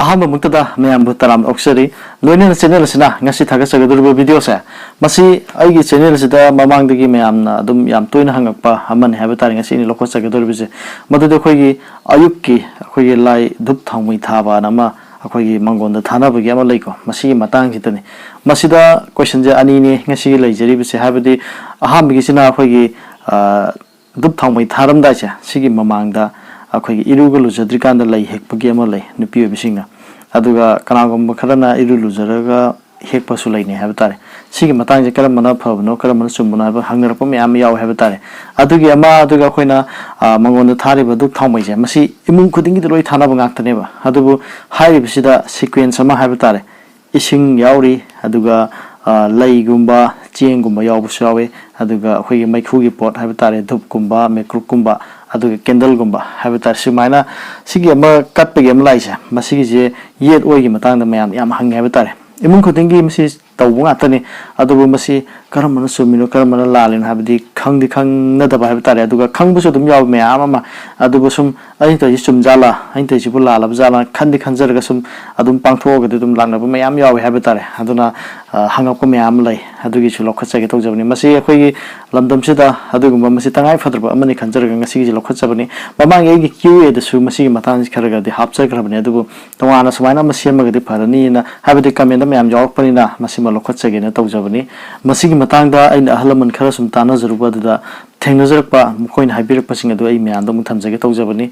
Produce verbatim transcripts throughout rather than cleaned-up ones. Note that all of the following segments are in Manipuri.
ꯑꯍꯥꯟꯕꯃꯛꯇꯗ ꯃꯌꯥꯝꯕꯨ ꯇꯔꯥꯝꯅ ꯑꯣꯛꯆꯔꯤ꯫ ꯂꯣꯏꯅꯅ ꯆꯦꯅꯦꯜ ꯑꯁꯤꯅ ꯉꯁꯤ ꯊꯥꯒꯠꯆꯒꯗꯧꯔꯤꯕ ꯚꯤꯗꯤꯑꯣꯁꯦ, ꯃꯁꯤ ꯑꯩꯒꯤ ꯆꯦꯅꯦꯜ ꯑꯁꯤꯗ ꯃꯃꯥꯡꯗꯒꯤ ꯃꯌꯥꯝꯅ ꯑꯗꯨꯝ ꯌꯥꯝ ꯇꯣꯏꯅ ꯍꯪꯉꯛꯄ ꯑꯃꯅꯤ ꯍꯥꯏꯕ ꯇꯥꯔꯦ꯫ ꯉꯁꯤ ꯑꯩꯅ ꯂꯧꯈꯠꯆꯒꯗꯧꯔꯤꯕꯁꯦ, ꯃꯗꯨꯗꯤ ꯑꯩꯈꯣꯏꯒꯤ ꯑꯌꯨꯛꯀꯤ ꯑꯩꯈꯣꯏꯒꯤ ꯂꯥꯏ ꯙꯨꯞ ꯊꯥꯎꯃꯩ ꯊꯥꯕꯅ ꯑꯃ ꯑꯩꯈꯣꯏꯒꯤ ꯃꯪꯒꯣꯟꯗ ꯊꯥꯅꯕꯒꯤ ꯑꯃ ꯂꯩꯀꯣ, ꯃꯁꯤꯒꯤ ꯃꯇꯥꯡꯁꯤꯗꯅꯤ꯫ ꯃꯁꯤꯗ ꯀꯣꯏꯁꯟꯁꯦ ꯑꯅꯤꯅꯤ ꯉꯁꯤꯒꯤ ꯂꯩꯖꯔꯤꯕꯁꯦ, ꯍꯥꯏꯕꯗꯤ ꯑꯍꯥꯟꯕꯒꯤꯁꯤꯅ ꯑꯩꯈꯣꯏꯒꯤ, ꯑ, ꯙꯨꯞ ꯊꯥꯎꯃꯩ ꯊꯥꯔꯝꯗꯥꯏꯁꯦ, ꯁꯤꯒꯤ ꯃꯃꯥꯡꯗ ꯑꯩꯈꯣꯏꯒꯤ ꯏꯔꯨꯒ ꯂꯨꯖꯗ꯭ꯔꯤꯀꯥꯟꯗ ꯂꯩ ꯍꯦꯛꯄꯒꯤ ꯑꯃ ꯂꯩ ꯅꯨꯄꯤ ꯑꯣꯏꯕꯤꯁꯤꯡꯅ꯫ ꯑꯗꯨꯒ ꯀꯅꯥꯒꯨꯝꯕ ꯈꯔꯅ ꯏꯔꯨ ꯂꯨꯖꯔꯒ ꯍꯦꯛꯄꯁꯨ ꯂꯩꯅꯩ ꯍꯥꯏꯕ ꯇꯥꯔꯦ꯫ ꯁꯤꯒꯤ ꯃꯇꯥꯡꯁꯦ ꯀꯔꯝꯕꯅ ꯐꯕꯅꯣ, ꯀꯔꯝꯕꯅ ꯆꯨꯝꯕꯅꯣ ꯍꯥꯏꯕ ꯍꯪꯅꯔꯛꯄ ꯃꯌꯥꯝ ꯑꯃ ꯌꯥꯎꯋꯦ ꯍꯥꯏꯕ ꯇꯥꯔꯦ꯫ ꯑꯗꯨꯒꯤ ꯑꯃ, ꯑꯗꯨꯒ ꯑꯩꯈꯣꯏꯅ, ꯑ, ꯃꯉꯣꯟꯗ ꯊꯥꯔꯤꯕ ꯙꯨꯞ ꯊꯥꯎꯃꯩꯁꯦ, ꯃꯁꯤ ꯏꯃꯨꯡ ꯈꯨꯗꯤꯡꯒꯤꯗꯤ ꯂꯣꯏ ꯊꯥꯅꯕ ꯉꯥꯛꯇꯅꯦꯕ꯫ ꯑꯗꯨꯕꯨ ꯍꯥꯏꯔꯤꯕꯁꯤꯗ sequence ꯑꯃ ꯍꯥꯏꯕ ꯇꯥꯔꯦ, ꯏꯁꯤꯡ ꯌꯥꯎꯔꯤ, ꯑꯗꯨꯒ, ꯑ, ꯂꯩꯒꯨꯝꯕ, ꯆꯦꯡꯒꯨꯝꯕ ꯌꯥꯎꯕꯁꯨ ꯌꯥꯎꯋꯤ, ꯑꯗꯨꯒ ꯑꯩꯈꯣꯏꯒꯤ ꯃꯩꯈꯨꯒꯤ ꯄꯣꯠ ꯍꯥꯏꯕ ꯇꯥꯔꯦ, ꯙꯨꯞꯀꯨꯝꯕ, ꯃꯦꯀ꯭ꯔꯨꯛꯀꯨꯝꯕ, ꯑꯗꯨꯒ ꯀꯦꯟꯗꯜꯒꯨꯝꯕ ꯍꯥꯏꯕ ꯇꯥꯔꯦ꯫ ꯁꯨꯃꯥꯏꯅ ꯁꯤꯒꯤ ꯑꯃ ꯀꯠꯄꯒꯤ ꯑꯃ ꯂꯥꯛꯏꯁꯦ, ꯃꯁꯤꯒꯤꯁꯦ ꯌꯦꯠ ꯑꯣꯏꯒꯤ ꯃꯇꯥꯡꯗ ꯃꯌꯥꯝ ꯌꯥꯝ ꯍꯪꯉꯦ ꯍꯥꯏꯕ ꯇꯥꯔꯦ꯫ ꯏꯃꯨꯡ ꯈꯨꯗꯤꯡꯒꯤ ꯃꯁꯤ ꯇꯧꯕ ꯉꯥꯛꯇꯅꯤ꯫ ꯑꯗꯨꯕꯨ ꯃꯁꯤ ꯀꯔꯝꯕꯅ ꯆꯨꯝꯃꯤꯅꯣ, ꯀꯔꯝꯕꯅ ꯂꯥꯜꯂꯤꯅꯣ ꯍꯥꯏꯕꯗꯤ ꯈꯪꯗꯤ ꯈꯪꯅꯗꯕ ꯍꯥꯏꯕ ꯇꯥꯔꯦ꯫ ꯑꯗꯨꯒ ꯈꯪꯕꯁꯨ ꯑꯗꯨꯝ ꯌꯥꯎꯕ ꯃꯌꯥꯝ ꯑꯃ꯫ ꯑꯗꯨꯕꯨ ꯁꯨꯝ ꯑꯩꯅ ꯇꯧꯔꯤꯁꯤ ꯆꯨꯝ ꯖꯥꯠꯂꯥ, ꯑꯩꯅ ꯇꯧꯔꯤꯁꯤꯕꯨ ꯂꯥꯜꯂꯕ ꯖꯥꯠꯂꯥ ꯈꯟꯗꯤ ꯈꯟꯖꯔꯒ ꯁꯨꯝ ꯑꯗꯨꯝ ꯄꯥꯡꯊꯣꯛꯑꯒꯗꯤ ꯑꯗꯨꯝ ꯂꯥꯛꯅꯕ ꯃꯌꯥꯝ ꯌꯥꯎꯋꯦ ꯍꯥꯏꯕ ꯇꯥꯔꯦ꯫ ꯑꯗꯨꯅ, ꯑ, ꯍꯪꯉꯛꯄ ꯃꯌꯥꯝ ꯑꯃ ꯂꯩ, ꯑꯗꯨꯒꯤꯁꯨ ꯂꯧꯈꯠꯆꯒꯦ ꯇꯧꯖꯕꯅꯤ꯫ ꯃꯁꯤ ꯑꯩꯈꯣꯏꯒꯤ ꯂꯝꯗꯝꯁꯤꯗ ꯑꯗꯨꯒꯨꯝꯕ ꯃꯁꯤ ꯇꯉꯥꯏ ꯐꯗ꯭ꯔꯕ ꯑꯃꯅꯤ ꯈꯟꯖꯔꯒ ꯉꯁꯤꯒꯤꯁꯤ ꯂꯧꯈꯠꯆꯕꯅꯤ꯫ ꯃꯃꯥꯡꯒꯤ ꯑꯩꯒꯤ Q A ꯗꯁꯨ ꯃꯁꯤꯒꯤ ꯃꯇꯥꯡꯁꯤ ꯈꯔ ꯈꯔꯗꯤ ꯍꯥꯞꯆꯈ꯭ꯔꯕꯅꯤ, ꯑꯗꯨꯕꯨ ꯇꯣꯉꯥꯟꯅ ꯁꯨꯃꯥꯏꯅ ꯑꯃ ꯁꯦꯝꯃꯒꯗꯤ ꯐꯔꯅꯤꯅ, ꯍꯥꯏꯕꯗꯤ comment ꯃꯌꯥꯝ ꯌꯥꯎꯔꯛꯄꯅꯤꯅ ꯃꯁꯤꯃ ꯂꯧꯈꯠꯆꯒꯦꯅ ꯇꯧꯖꯕꯅꯤ꯫ ꯃꯁꯤꯒꯤ ꯃꯇꯥꯡꯗ ꯑꯩꯅ ꯑꯍꯜ ꯂꯃꯟ ꯈꯔ ꯁꯨꯝ ꯇꯥꯟꯅꯖꯔꯨꯕ ꯑꯗꯨꯗ ꯊꯦꯡꯅꯖꯔꯛꯄ, ꯃꯈꯣꯏꯅ ꯍꯥꯏꯕꯤꯔꯛꯄꯁꯤꯡ ꯑꯗꯨ ꯑꯩ ꯃꯌꯥꯝꯗ ꯑꯃꯨꯛ ꯊꯝꯖꯒꯦ ꯇꯧꯖꯕꯅꯤ꯫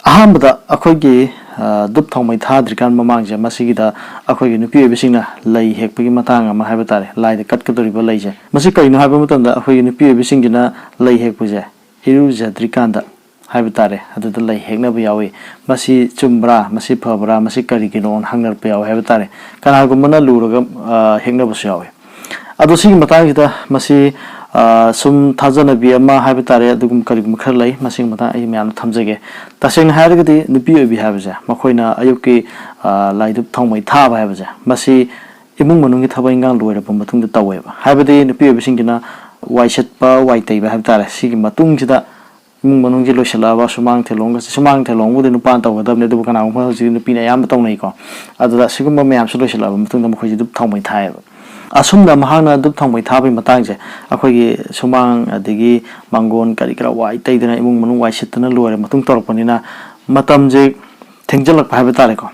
ꯑꯍꯥꯟꯕꯗ ꯑꯩꯈꯣꯏꯒꯤ, ꯑ, ꯙꯨꯞ ꯊꯥꯎꯃꯩ ꯊꯥꯗ꯭ꯔꯤꯀꯥꯟ ꯃꯃꯥꯡꯁꯦ, ꯃꯁꯤꯒꯤꯗ ꯑꯩꯈꯣꯏꯒꯤ ꯅꯨꯄꯤ ꯑꯣꯏꯕꯤꯁꯤꯡꯅ ꯂꯩ ꯍꯦꯛꯄꯒꯤ ꯃꯇꯥꯡ ꯑꯃ ꯍꯥꯏꯕ ꯇꯥꯔꯦ, ꯂꯥꯏꯗ ꯀꯠꯀꯗꯧꯔꯤꯕ ꯂꯩꯁꯦ꯫ ꯃꯁꯤ ꯀꯔꯤꯅꯣ ꯍꯥꯏꯕ ꯃꯇꯝꯗ ꯑꯩꯈꯣꯏꯒꯤ ꯅꯨꯄꯤ ꯑꯣꯏꯕꯤꯁꯤꯡꯁꯤꯅ ꯂꯩ ꯍꯦꯛꯄꯁꯦ ꯏꯔꯨꯖꯗ꯭ꯔꯤꯀꯥꯟꯗ ꯍꯥꯏꯕ ꯇꯥꯔꯦ, ꯑꯗꯨꯗ ꯂꯩ ꯍꯦꯛꯅꯕ ꯌꯥꯎꯏ꯫ ꯃꯁꯤ ꯆꯨꯝꯕ꯭ꯔꯥ, ꯃꯁꯤ ꯐꯕ꯭ꯔꯥ, ꯃꯁꯤ ꯀꯔꯤꯒꯤꯅꯣꯅ ꯍꯪꯅꯔꯛꯄ ꯌꯥꯎꯏ ꯍꯥꯏꯕ ꯇꯥꯔꯦ꯫ ꯀꯅꯥꯒꯨꯝꯕꯅ ꯂꯨꯔꯒ, ꯑ, ꯍꯦꯛꯅꯕꯁꯨ ꯌꯥꯎꯏ꯫ ꯑꯗꯣ ꯁꯤꯒꯤ ꯃꯇꯥꯡꯁꯤꯗ ꯃꯁꯤ, ꯑ, ꯁꯨꯝ ꯊꯥꯖꯅꯕꯤ ꯑꯃ ꯍꯥꯏꯕ ꯇꯥꯔꯦ, ꯑꯗꯨꯒꯨꯝꯕ ꯀꯔꯤꯒꯨꯝꯕ ꯈꯔ ꯂꯩ, ꯃꯁꯤꯒꯤ ꯃꯇꯥꯡ ꯑꯩ ꯃꯌꯥꯝꯗ ꯊꯝꯖꯒꯦ꯫ ꯇꯁꯦꯡꯅ ꯍꯥꯏꯔꯒꯗꯤ ꯅꯨꯄꯤ ꯑꯣꯏꯕꯤ ꯍꯥꯏꯕꯁꯦ, ꯃꯈꯣꯏꯅ ꯑꯌꯨꯛꯀꯤ, ꯑ, ꯂꯥꯏ ꯙꯨꯞ ꯊꯥꯎꯃꯩ ꯊꯥꯕ ꯍꯥꯏꯕꯁꯦ, ꯃꯁꯤ ꯏꯃꯨꯡ ꯃꯅꯨꯡꯒꯤ ꯊꯕꯛ ꯏꯟꯈꯥꯡ ꯂꯣꯏꯔꯕ ꯃꯇꯨꯡꯗ ꯇꯧꯋꯦꯕ꯫ ꯍꯥꯏꯕꯗꯤ ꯅꯨꯄꯤ ꯑꯣꯏꯕꯤꯁꯤꯡꯁꯤꯅ ꯋꯥꯏ ꯁꯤꯠꯄ, ꯋꯥꯏ ꯇꯩꯕ ꯍꯥꯏꯕ ꯇꯥꯔꯦ, ꯁꯤꯒꯤ ꯃꯇꯨꯡꯁꯤꯗ ꯏꯃꯨꯡ ꯃꯅꯨꯡꯁꯤ ꯂꯣꯏꯁꯤꯜꯂꯛꯑꯕ, ꯁꯨꯃꯥꯡ ꯊꯦꯂꯣꯡꯒꯁꯦ, ꯁꯨꯃꯥꯡ ꯊꯦꯂꯣꯡꯕꯨꯗꯤ ꯅꯨꯄꯥꯅ ꯇꯧꯒꯗꯕꯅꯤ, ꯑꯗꯨꯕꯨ ꯀꯅꯥꯒꯨꯝꯕ ꯍꯧꯖꯤꯛꯇꯤ ꯅꯨꯄꯤꯅ ꯑꯌꯥꯝꯕ ꯇꯧꯅꯩꯀꯣ꯫ ꯑꯗꯨꯗ ꯑꯁꯤꯒꯨꯝꯕ ꯃꯌꯥꯝꯁꯨ ꯂꯣꯏꯁꯤꯜꯂꯛꯑꯕ ꯃꯇꯨꯡꯗ ꯃꯈꯣꯏꯁꯦ ꯙꯨꯞ ꯊꯥꯎꯃꯩ ꯊꯥꯏꯌꯦꯕ꯫ ꯑꯁꯨꯝꯅ ꯃꯍꯥꯛꯅ ꯙꯨꯞ ꯊꯥꯎꯃꯩ ꯊꯥꯕꯒꯤ ꯃꯇꯥꯡꯁꯦ, ꯑꯩꯈꯣꯏꯒꯤ ꯁꯨꯃꯥꯡ ꯑꯗꯒꯤ ꯃꯥꯡꯒꯣꯟ ꯀꯔꯤ ꯀꯔꯥ ꯋꯥꯏ ꯇꯩꯗꯅ, ꯏꯃꯨꯡ ꯃꯅꯨꯡ ꯋꯥꯏ ꯁꯤꯠꯇꯅ ꯂꯣꯏꯔ ꯃꯇꯨꯡ ꯇꯧꯔꯛꯄꯅꯤꯅ, ꯃꯇꯝꯁꯦ ꯊꯦꯡꯖꯤꯜꯂꯛꯄ ꯍꯥꯏꯕ ꯇꯥꯔꯦꯀꯣ꯫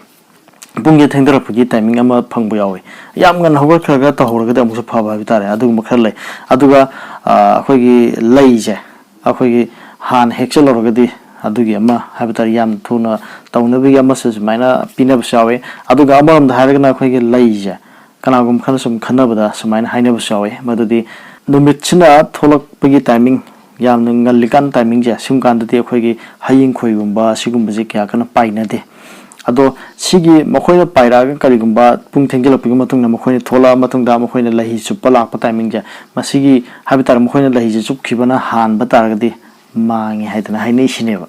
ꯄꯨꯡꯁꯦ ꯊꯦꯡꯊꯔꯛꯄꯒꯤ ꯇꯥꯏꯃꯤꯡ ꯑꯃ ꯐꯪꯕ ꯌꯥꯎꯋꯤ꯫ ꯌꯥꯝ ꯉꯟꯅ ꯍꯧꯒꯠꯈ꯭ꯔꯒ ꯇꯧꯍꯧꯔꯒꯗꯤ ꯑꯃꯨꯛꯁꯨ ꯐꯕ ꯍꯥꯏꯕ ꯇꯥꯔꯦ, ꯑꯗꯨꯒꯨꯝꯕ ꯈꯔ ꯂꯩ꯫ ꯑꯗꯨꯒ ꯑ, ꯑꯩꯈꯣꯏꯒꯤ ꯂꯩꯁꯦ, ꯑꯩꯈꯣꯏꯒꯤ ꯍꯥꯟꯅ ꯍꯦꯛꯆꯜꯍꯧꯔꯒꯗꯤ, ꯑꯗꯨꯒꯤ ꯑꯃ ꯍꯥꯏꯕ ꯇꯥꯔꯦ, ꯌꯥꯝ ꯊꯨꯅ ꯇꯧꯅꯕꯒꯤ ꯑꯃꯁꯨ ꯁꯨꯃꯥꯏꯅ ꯄꯤꯅꯕꯁꯨ ꯌꯥꯎꯋꯤ꯫ ꯑꯗꯨꯒ ꯑꯃꯔꯣꯝꯗ ꯍꯥꯏꯔꯒꯅ ꯑꯩꯈꯣꯏꯒꯤ ꯂꯩꯁꯦ, ꯀꯅꯥꯒꯨꯝꯕ ꯈꯔꯅ ꯁꯨꯝ ꯈꯟꯅꯕꯗ ꯁꯨꯃꯥꯏꯅ ꯍꯥꯏꯅꯕꯁꯨ ꯌꯥꯎꯋꯤ, ꯃꯗꯨꯗꯤ ꯅꯨꯃꯤꯠꯁꯤꯅ ꯊꯣꯛꯂꯛꯄꯒꯤ ꯇꯥꯏꯃꯤꯡ, ꯌꯥꯝꯅ ꯉꯜꯂꯤꯀꯥꯟ ꯇꯥꯏꯃꯤꯡꯁꯦ, ꯁꯤꯒꯨꯝ ꯀꯥꯟꯗꯗꯤ ꯑꯩꯈꯣꯏꯒꯤ ꯍꯌꯤꯡ ꯈꯣꯏꯒꯨꯝꯕ ꯁꯤꯒꯨꯝꯕꯁꯦ ꯀꯌꯥ ꯀꯟꯅ ꯄꯥꯏꯅꯗꯦ꯫ ꯑꯗꯣ ꯁꯤꯒꯤ ꯃꯈꯣꯏꯅ ꯄꯥꯏꯔꯛꯑꯒ ꯀꯔꯤꯒꯨꯝꯕ ꯄꯨꯡ ꯊꯦꯡꯖꯤꯜꯂꯛꯄꯒꯤ ꯃꯇꯨꯡꯗ, ꯃꯈꯣꯏꯅ ꯊꯣꯛꯂꯛꯑ ꯃꯇꯨꯡꯗ ꯃꯈꯣꯏꯅ ꯂꯩꯍꯤ ꯆꯨꯞꯄ ꯂꯥꯛꯄ ꯇꯥꯏꯃꯤꯡꯁꯦ, ꯃꯁꯤꯒꯤ ꯍꯥꯏꯕ ꯇꯥꯔꯦ, ꯃꯈꯣꯏꯅ ꯂꯩꯍꯤꯁꯦ ꯆꯨꯞꯈꯤꯕꯅ ꯍꯥꯟꯕ ꯇꯥꯔꯒꯗꯤ ꯃꯥꯡꯉꯦ ꯍꯥꯏꯗꯅ ꯍꯥꯏꯅꯩꯁꯤꯅꯦꯕ꯫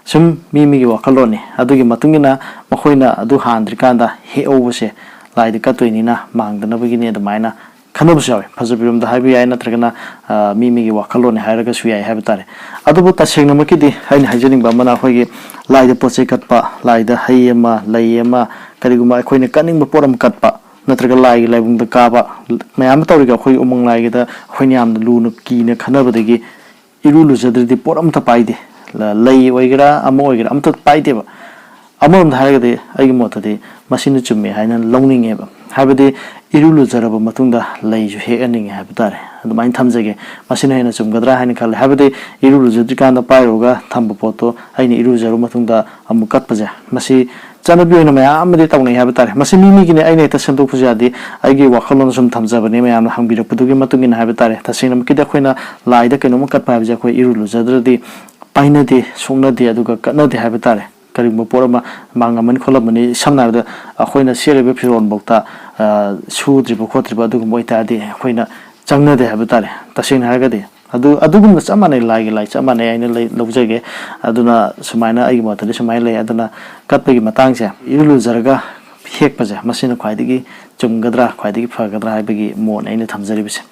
ꯁꯨꯝ ꯃꯤ ꯃꯤꯒꯤ ꯋꯥꯈꯜꯂꯣꯟꯅꯤ꯫ ꯑꯗꯨꯒꯤ ꯃꯇꯨꯡ ꯏꯟꯅ ꯃꯈꯣꯏꯅ ꯑꯗꯨ ꯍꯥꯟꯗ꯭ꯔꯤꯀꯥꯟꯗ ꯍꯦꯛꯍꯧꯕꯁꯦ ꯂꯥꯏꯗ ꯀꯠꯇꯣꯏꯅꯤꯅ ꯃꯥꯡꯗꯅꯕꯒꯤꯅꯤ ꯑꯗꯨꯃꯥꯏꯅ ꯈꯟꯅꯕꯁꯨ ꯌꯥꯎꯋꯤ꯫ ꯐꯖꯕꯤꯔꯣꯝꯗ ꯍꯥꯏꯕ ꯌꯥꯏ, ꯅꯠꯇ꯭ꯔꯒꯅ, ꯑ, ꯃꯤ ꯃꯤꯒꯤ ꯋꯥꯈꯜꯂꯣꯟꯅꯤ ꯍꯥꯏꯔꯒꯁꯨ ꯌꯥꯏ ꯍꯥꯏꯕ ꯇꯥꯔꯦ꯫ ꯑꯗꯨꯕꯨ ꯇꯁꯦꯡꯅꯃꯛꯀꯤꯗꯤ ꯑꯩꯅ ꯍꯥꯏꯖꯅꯤꯡꯕ ꯑꯃꯅ, ꯑꯩꯈꯣꯏꯒꯤ ꯂꯥꯏꯗ ꯄꯣꯠ ꯆꯩ ꯀꯠꯄ, ꯂꯥꯏꯗ ꯍꯩ ꯑꯃ, ꯂꯩ ꯑꯃ, ꯀꯔꯤꯒꯨꯝꯕ ꯑꯩꯈꯣꯏꯅ ꯀꯠꯅꯤꯡꯕ ꯄꯣꯠ ꯑꯃ ꯀꯠꯄ, ꯅꯠꯇ꯭ꯔꯒ ꯂꯥꯏꯒꯤ ꯂꯥꯏꯕꯨꯡꯗ ꯀꯥꯕ, ꯃꯌꯥꯝ ꯑꯃ ꯇꯧꯔꯤꯒ ꯑꯩꯈꯣꯏ ꯎꯃꯪ ꯂꯥꯏꯒꯤꯗ ꯑꯩꯈꯣꯏꯅ ꯌꯥꯝꯅ ꯂꯨꯅ ꯀꯤꯅ ꯈꯟꯅꯕꯗꯒꯤ ꯏꯔꯨ ꯂꯨꯖꯗ꯭ꯔꯗꯤ ꯄꯣꯠ ꯑꯝꯇ ꯄꯥꯏꯗꯦ꯫ ꯂ-, ꯂꯩ ꯑꯣꯏꯒꯦꯔꯥ ꯑꯃ ꯑꯣꯏꯒꯦꯔꯥ ꯑꯝꯇ ꯄꯥꯏꯗꯦꯕ꯫ ꯑꯃꯔꯣꯝꯗ ꯍꯥꯏꯔꯒꯗꯤ ꯑꯩꯒꯤ ꯃꯣꯠꯇꯗꯤ ꯃꯁꯤꯅ ꯆꯨꯝꯃꯦ ꯍꯥꯏꯅ ꯂꯧꯅꯤꯡꯉꯦꯕ꯫ ꯍꯥꯏꯕꯗꯤ ꯏꯔꯨ ꯂꯨꯖꯔꯕ ꯃꯇꯨꯡꯗ ꯂꯩꯁꯨ ꯍꯦꯛꯍꯟꯅꯤꯡꯉꯦ ꯍꯥꯏꯕ ꯇꯥꯔꯦ꯫ ꯑꯗꯨꯃꯥꯏꯅ ꯊꯝꯖꯒꯦ꯫ ꯃꯁꯤꯅ ꯍꯦꯟꯅ ꯆꯨꯝꯒꯗ꯭ꯔꯥ ꯍꯥꯏꯅ ꯈꯜꯂꯦ꯫ ꯍꯥꯏꯕꯗꯤ ꯏꯔꯨ ꯂꯨꯖꯗ꯭ꯔꯤꯀꯥꯟꯗ ꯄꯥꯏꯔꯨꯔꯒ ꯊꯝꯕ ꯄꯣꯠꯇꯣ ꯑꯩꯅ ꯏꯔꯨꯖꯔꯕ ꯃꯇꯨꯡꯗ ꯑꯃꯨꯛ ꯀꯠꯄꯁꯦ, ꯃꯁꯤ ꯆꯠꯅꯕꯤ ꯑꯣꯏꯅ ꯃꯌꯥꯝ ꯑꯃꯗꯤ ꯇꯧꯅꯩ ꯍꯥꯏꯕ ꯇꯥꯔꯦ꯫ ꯃꯁꯤ ꯃꯤ ꯃꯤꯒꯤꯅꯤ, ꯑꯩꯅ ꯍꯦꯛꯇ ꯁꯦꯝꯗꯣꯛꯄꯁꯨ ꯌꯥꯗꯦ꯫ ꯑꯩꯒꯤ ꯋꯥꯈꯜꯂꯣꯟ ꯁꯨꯝ ꯊꯝꯖꯕꯅꯤ, ꯃꯌꯥꯝꯅ ꯍꯪꯕꯤꯔꯛꯄꯗꯨꯒꯤ ꯃꯇꯨꯡ ꯏꯟꯅ ꯍꯥꯏꯕ ꯇꯥꯔꯦ꯫ ꯇꯁꯦꯡꯅꯃꯛꯀꯤꯗꯤ ꯑꯩꯈꯣꯏꯅ ꯂꯥꯏꯗ ꯀꯩꯅꯣꯝꯃ ꯀꯠꯄ ꯍꯥꯏꯕꯁꯦ ꯑꯩꯈꯣꯏ ꯏꯔꯨ ꯂꯨꯖꯗ꯭ꯔꯗꯤ ꯄꯥꯏꯅꯗꯦ, ꯁꯣꯛꯅꯗꯦ, ꯑꯗꯨꯒ ꯀꯠꯅꯗꯦ ꯍꯥꯏꯕ ꯇꯥꯔꯦ꯫ ꯀꯔꯤꯒꯨꯝꯕ ꯄꯣꯠ ꯑꯃ ꯃꯥꯡꯉꯝꯃꯅꯤ ꯈꯣꯠꯂꯝꯃꯅꯤ, ꯁꯝꯅ ꯍꯥꯏꯔꯕꯗ ꯑꯩꯈꯣꯏꯅ ꯁꯦꯠꯂꯤꯕ ꯐꯤꯔꯣꯜꯐꯧꯗ, ꯑ, ꯁꯨꯗ꯭ꯔꯤꯕ ꯈꯣꯠꯇ꯭ꯔꯤꯕ ꯑꯗꯨꯒꯨꯝꯕ ꯑꯣꯏꯇꯥꯔꯗꯤ ꯑꯩꯈꯣꯏꯅ ꯆꯪꯅꯗꯦ ꯍꯥꯏꯕ ꯇꯥꯔꯦ꯫ ꯇꯁꯦꯡꯅ ꯍꯥꯏꯔꯒꯗꯤ ꯑꯗꯨ, ꯑꯗꯨꯒꯨꯝꯕ ꯆꯞ ꯃꯥꯟꯅꯩ, ꯂꯥꯏꯒꯤ ꯂꯥꯏ ꯆꯞ ꯃꯥꯟꯅꯩ ꯍꯥꯏꯅ ꯂꯩ-, ꯂꯧꯖꯒꯦ꯫ ꯑꯗꯨꯅ ꯁꯨꯃꯥꯏꯅ ꯑꯩꯒꯤ ꯃꯣꯠꯇꯗꯤ ꯁꯨꯃꯥꯏꯅ ꯂꯩ꯫ ꯑꯗꯨꯅ ꯀꯠꯄꯒꯤ ꯃꯇꯥꯡꯁꯦ ꯏꯔꯨ ꯂꯨꯖꯔꯒ ꯍꯦꯛꯄꯁꯦ, ꯃꯁꯤꯅ ꯈ꯭ꯋꯥꯏꯗꯒꯤ ꯆꯨꯝꯒꯗ꯭ꯔꯥ, ꯈ꯭ꯋꯥꯏꯗꯒꯤ ꯐꯒꯗ꯭ꯔꯥ ꯍꯥꯏꯕꯒꯤ ꯃꯣꯠꯅꯦ ꯑꯩꯅ ꯊꯝꯖꯔꯤꯕꯁꯦ꯫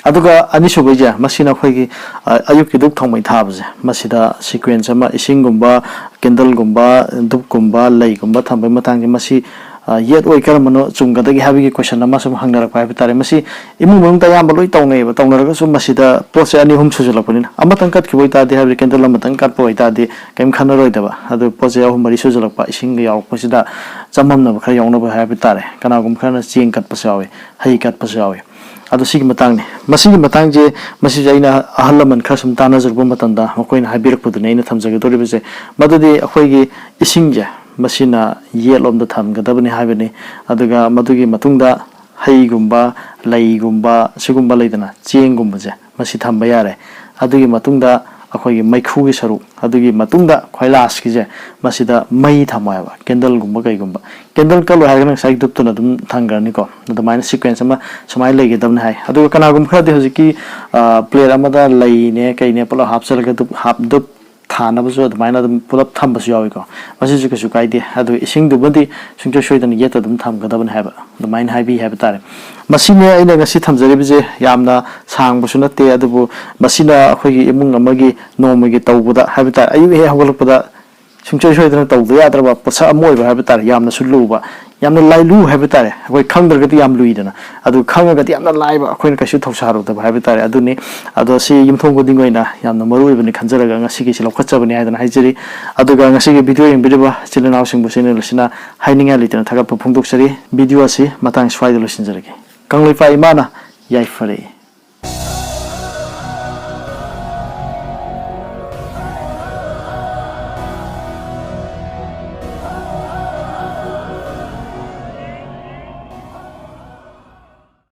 ꯑꯗꯨꯒ ꯑꯅꯤꯁꯨꯕꯩꯁꯦ, ꯃꯁꯤꯅ ꯑꯩꯈꯣꯏꯒꯤ, ꯑ, ꯑꯌꯨꯛꯀꯤ ꯙꯨꯞ ꯊꯥꯎꯃꯩ ꯊꯥꯕꯁꯦ, ꯃꯁꯤꯗ sequence ꯑꯃ, ꯏꯁꯤꯡꯒꯨꯝꯕ, candleꯒꯨꯝꯕ, ꯙꯨꯞꯀꯨꯝꯕ, ꯂꯩꯒꯨꯝꯕ ꯊꯝꯕꯒꯤ ꯃꯇꯥꯡꯁꯦ, ꯃꯁꯤ, ꯑ, ꯌꯦꯠ ꯑꯣꯏ ꯀꯔꯝꯕꯅꯣ ꯆꯨꯝꯒꯗꯒꯦ ꯍꯥꯏꯕꯒꯤ question ꯑꯃ ꯁꯨꯝ ꯍꯪꯅꯔꯛꯄ ꯍꯥꯏꯕ ꯇꯥꯔꯦ꯫ ꯃꯁꯤ ꯏꯃꯨꯡ ꯃꯅꯨꯡꯗ ꯑꯌꯥꯝꯕ ꯂꯣꯏ ꯇꯧꯅꯩꯌꯦꯕ꯫ ꯇꯧꯅꯔꯒꯁꯨ ꯃꯁꯤꯗ ꯄꯣꯠꯁꯦ ꯑꯅꯤ ꯑꯍꯨꯝ ꯁꯨꯖꯜꯂꯛꯄꯅꯤꯅ, ꯑꯃꯇꯪ ꯀꯠꯈꯤꯕ ꯑꯣꯏꯇꯥꯔꯗꯤ, ꯍꯥꯏꯕꯗꯤ candle ꯑꯃꯇꯪ ꯀꯠꯄ ꯑꯣꯏꯇꯥꯔꯗꯤ ꯀꯔꯤꯝ ꯈꯟꯅꯔꯣꯏꯗꯕ꯫ ꯑꯗꯨ ꯄꯣꯠꯁꯦ ꯑꯍꯨꯝ ꯃꯔꯤ ꯁꯨꯖꯜꯂꯛꯄ, ꯏꯁꯤꯡꯒ ꯌꯥꯎꯔꯛꯄꯁꯤꯗ ꯆꯃꯝꯅꯕ ꯈꯔ ꯌꯥꯎꯅꯕ ꯍꯥꯏꯕ ꯇꯥꯔꯦ꯫ ꯀꯅꯥꯒꯨꯝꯕ ꯈꯔꯅ ꯆꯦꯡ ꯀꯠꯄꯁꯨ ꯌꯥꯎꯏ, ꯍꯩ ꯀꯠꯄꯁꯨ ꯌꯥꯎꯏ꯫ ꯑꯗꯣ ꯁꯤꯒꯤ ꯃꯇꯥꯡꯅꯤ꯫ ꯃꯁꯤꯒꯤ ꯃꯇꯥꯡꯁꯦ, ꯃꯁꯤꯁꯦ ꯑꯩꯅ ꯑꯍꯜ ꯂꯃꯟ ꯈꯔ ꯁꯨꯝ ꯇꯥꯟꯅꯖꯔꯨꯕ ꯃꯇꯝꯗ ꯃꯈꯣꯏꯅ ꯍꯥꯏꯕꯤꯔꯛꯄꯗꯨꯅꯤ ꯑꯩꯅ ꯊꯝꯖꯒꯗꯧꯔꯤꯕꯁꯦ꯫ ꯃꯗꯨꯗꯤ ꯑꯩꯈꯣꯏꯒꯤ ꯏꯁꯤꯡꯁꯦ, ꯃꯁꯤꯅ ꯌꯦꯠꯂꯣꯝꯗ ꯊꯝꯒꯗꯕꯅꯤ ꯍꯥꯏꯕꯅꯤ꯫ ꯑꯗꯨꯒ ꯃꯗꯨꯒꯤ ꯃꯇꯨꯡꯗ ꯍꯩꯒꯨꯝꯕ, ꯂꯩꯒꯨꯝꯕ, ꯁꯤꯒꯨꯝꯕ ꯂꯩꯗꯅ, ꯆꯦꯡꯒꯨꯝꯕꯁꯦ, ꯃꯁꯤ ꯊꯝꯕ ꯌꯥꯔꯦ꯫ ꯑꯗꯨꯒꯤ ꯃꯇꯨꯡꯗ ꯑꯩꯈꯣꯏꯒꯤ ꯃꯩꯈꯨꯒꯤ ꯁꯔꯨꯛ, ꯑꯗꯨꯒꯤ ꯃꯇꯨꯡꯗ ꯈ꯭ꯋꯥꯏ lastꯀꯤꯁꯦ, ꯃꯁꯤꯗ ꯃꯩ ꯊꯝꯃꯣ ꯍꯥꯏꯕ, candleꯒꯨꯝꯕ ꯀꯩꯒꯨꯝꯕ꯫ Candle ꯀꯠꯂꯣꯏ ꯍꯥꯏꯔꯒꯅ ꯉꯁꯥꯏ ꯙꯨꯞꯇꯨꯅ ꯑꯗꯨꯝ ꯊꯝꯈ꯭ꯔꯅꯤꯀꯣ꯫ ꯑꯗꯨꯃꯥꯏꯅ sequence ꯑꯃ ꯁꯨꯃꯥꯏꯅ ꯂꯩꯒꯗꯕꯅꯤ ꯍꯥꯏ꯫ ꯑꯗꯨꯒ ꯀꯅꯥꯒꯨꯝꯕ ꯈꯔꯗꯤ ꯍꯧꯖꯤꯛꯀꯤ, ꯑ, plate ꯑꯃꯗ ꯂꯩꯅꯦ ꯀꯩꯅꯦ ꯄꯨꯂꯞ ꯍꯥꯞꯆꯜꯂꯒ ꯙꯨꯞ ꯍꯥꯞ-, ꯙꯨꯞ ꯊꯥꯅꯕꯁꯨ ꯑꯗꯨꯃꯥꯏꯅ ꯑꯗꯨꯝ ꯄꯨꯂꯞ ꯊꯝꯕꯁꯨ ꯌꯥꯎꯏꯀꯣ꯫ ꯃꯁꯤꯁꯨ ꯀꯩꯁꯨ ꯀꯥꯏꯗꯦ꯫ ꯑꯗꯨ ꯏꯁꯤꯡꯗꯨꯃꯗꯤ ꯁꯨꯡꯁꯣꯏ ꯁꯣꯏꯗꯅ ꯌꯦꯠꯇ ꯑꯗꯨꯝ ꯊꯝꯒꯗꯕꯅꯤ ꯍꯥꯏꯕ, ꯑꯗꯨꯃꯥꯏꯅ ꯍꯥꯏꯕꯤ ꯍꯥꯏꯕ ꯇꯥꯔꯦ꯫ ꯃꯁꯤꯅꯦ ꯑꯩꯅ ꯉꯁꯤ ꯊꯝꯖꯔꯤꯕꯁꯦ, ꯌꯥꯝꯅ ꯁꯥꯡꯕꯁꯨ ꯅꯠꯇꯦ, ꯑꯗꯨꯕꯨ ꯃꯁꯤꯅ ꯑꯩꯈꯣꯏꯒꯤ ꯏꯃꯨꯡ ꯑꯃꯒꯤ ꯅꯣꯡꯃꯒꯤ ꯇꯧꯕꯗ ꯍꯥꯏꯕ ꯇꯥꯔꯦ, ꯑꯌꯨꯛ ꯍꯦꯛ ꯍꯧꯒꯠꯂꯛꯄꯗ ꯁꯨꯡꯁꯣꯏ ꯁꯣꯏꯗꯅ ꯇꯧꯗ ꯌꯥꯗ꯭ꯔꯕ ꯄꯣꯠꯁꯛ ꯑꯃ ꯑꯣꯏꯕ ꯍꯥꯏꯕ ꯇꯥꯔꯦ꯫ ꯌꯥꯝꯅꯁꯨ ꯂꯨꯕ, ꯌꯥꯝꯅ ꯂꯥꯏꯂꯨ ꯍꯥꯏꯕ ꯇꯥꯔꯦ꯫ ꯑꯩꯈꯣꯏ ꯈꯪꯗ꯭ꯔꯒꯗꯤ ꯌꯥꯝ ꯂꯨꯏꯗꯅ, ꯑꯗꯨ ꯈꯪꯉꯒꯗꯤ ꯌꯥꯝꯅ ꯂꯥꯏꯕ, ꯑꯩꯈꯣꯏꯅ ꯀꯩꯁꯨ ꯊꯧꯁꯥꯔꯨꯗꯕ ꯍꯥꯏꯕ ꯇꯥꯔꯦ꯫ ꯑꯗꯨꯅꯤ, ꯑꯗꯣ ꯁꯤ ꯌꯨꯝꯊꯣꯡ ꯈꯨꯗꯤꯡ ꯑꯣꯏꯅ ꯌꯥꯝꯅ ꯃꯔꯨ ꯑꯣꯏꯕꯅꯤ ꯈꯟꯖꯔꯒ ꯉꯁꯤꯒꯤꯁꯤ ꯂꯧꯈꯠꯆꯕꯅꯤ ꯍꯥꯏꯗꯅ ꯍꯥꯏꯖꯔꯤ꯫ ꯑꯗꯨꯒ ꯉꯁꯤꯒꯤ video ꯌꯦꯡꯕꯤꯔꯤꯕ ꯏꯆꯤꯜ ꯏꯅꯥꯎꯁꯤꯡꯕꯨꯁꯨ ꯑꯩꯅ ꯂꯣꯏꯁꯤꯟꯅ ꯍꯥꯏꯅꯤꯡꯉꯥꯏ ꯂꯩꯇꯅ ꯊꯥꯒꯠꯄ ꯐꯣꯡꯗꯣꯛꯆꯔꯤ꯫ Video ꯑꯁꯤ ꯃꯇꯥꯡ ꯁ꯭ꯋꯥꯏꯗ ꯂꯣꯏꯁꯤꯟꯖꯔꯒꯦ꯫ ꯀꯪꯂꯩꯄꯥꯛ ꯏꯃꯥꯅ ꯌꯥꯏꯐꯔꯦ꯫